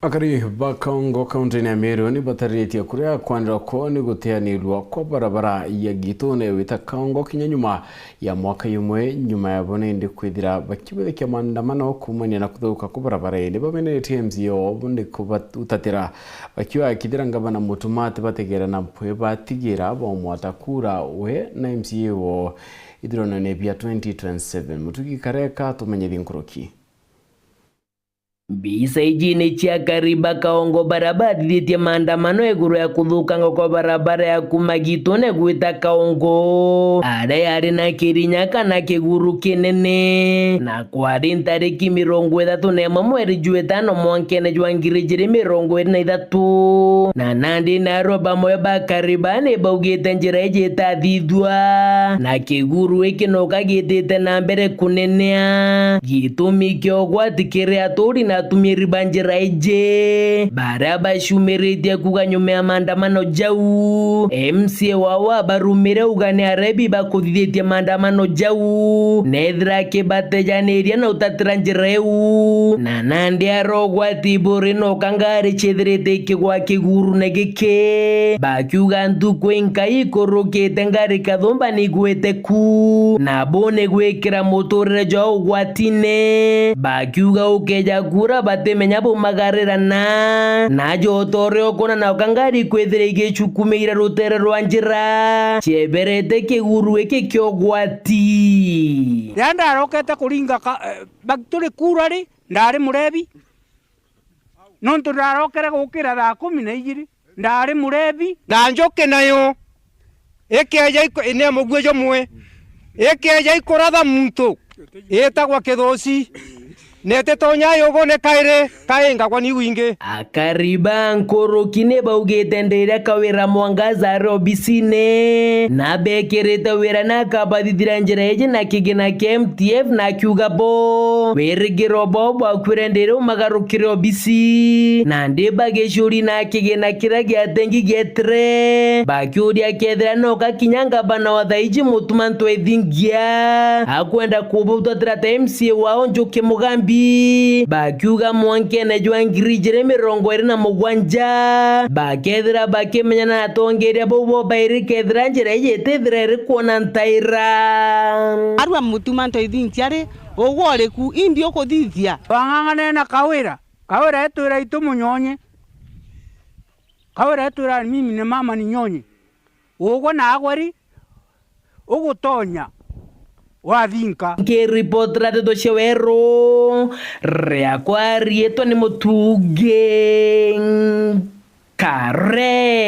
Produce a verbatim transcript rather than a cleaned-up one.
Akari ba Kaongo kaunti-ini ya Meru ni batariritie kuria kwanirwa kwao ni guteanirua kwa barabara ya Gitune gwita Kaongo kinya nyuma ya mwaka yumwe nyuma ya bo nindi kwithira bakibithikia maandamano kuumania na kuthuka kwa barabara ii. Ni bameneretie M C A wao ni kubautatira, bakiuga akithira ngavana Mutuma atibategera na mpwi batigira baumwata kura we na M C A wao ithurano-ini bia twenty twenty-seven. Mutugi Kareka tumenyithie nkuruki. Mbica iji ni cia akari ba Kaongo baria bathithitie maandamano iguru ya kuthukangwa kwa barabara ya kuuma Gitune gwita Kaongo, aria yari na kirinya kana kiguru kinene, na kwari ntariki mirongo ithatu na imwe mweri jwa itano mwankene jwa ngiri ijiri mirongo iri na ithatu. Na nandi narua bamwe ba akari ba ni baugite njira iji itathithua, na kiguru iki noka gitite na mbere kunenea. Gitumi kia ugwati kiri aturi na atumiiri ba njira iji, baria baciumiritie kuuga nyuma ya maandamano jau, M C A wao abarumire uga ni arebi bakuthithitie maandamano jau, nethira akibatejaniria na utatira njira iu. Na nandi ara ugwati buri noka ngari ciithirite ikigwa kigurune giki, bakiuga ntuku inkai ikurukite ngari kathumba nigwite ku, na bu ni gwikira muturire jwao ugwatine. Bakiuga ukeja kuura batimenya bumagarira na, na jotore okona na uka ngari kwithira igicukumira rutere rwa njira, cieberete kiguru iki kia ugwati. Riria ndarokete kuringa ka, eh, ba-, turi kuura ri, ndari murebi. Nontu ndarokere gukira thaa kumi na ijiri, ndari murebi. Na njuki nayo, ikeeja iku-, ni ya muguo jumwe, ikeeja ikuratha muntu, itagwa kithuci, na ititonya yugune kairi, kaingagwa ni wingi. Akari ba nkuruki ni baugite ndiria Kawira Mwangaza ari obisine, na bekirite wira na akabathithira njira iji na kigina kia M T F, na akiuga bo wirigiro bwao bwakwire ndiria umagarukire obisi, na ndi bagicuri na kigina kiria giatengi gietire, bakiuria kethira noka kinya ngavana wa thaiji Mutuma Ntwethingia akwenda kubutatira ta M C A wao Njuki Mugambi, bakiuga mwankene jwa ngiri ijiri mirongo iri na mugwanja, bakethira bakimenyana na atongeria bau bo bairi kethira njira iji itithira iri kwona ntaira. Arua Mutuma Ntwethingia ri, ugwe uriku, indi ukuthithia? Twang'ang'ane na Kawira, Kawira etwira itu munyonye, Kawira etwira mimi ni mama ninyonye. Ugwe naagwe ri, ugutonya wathinka. Nkiripotera ndeto cia weru, riakwa riitwa ni Mutugi Kare.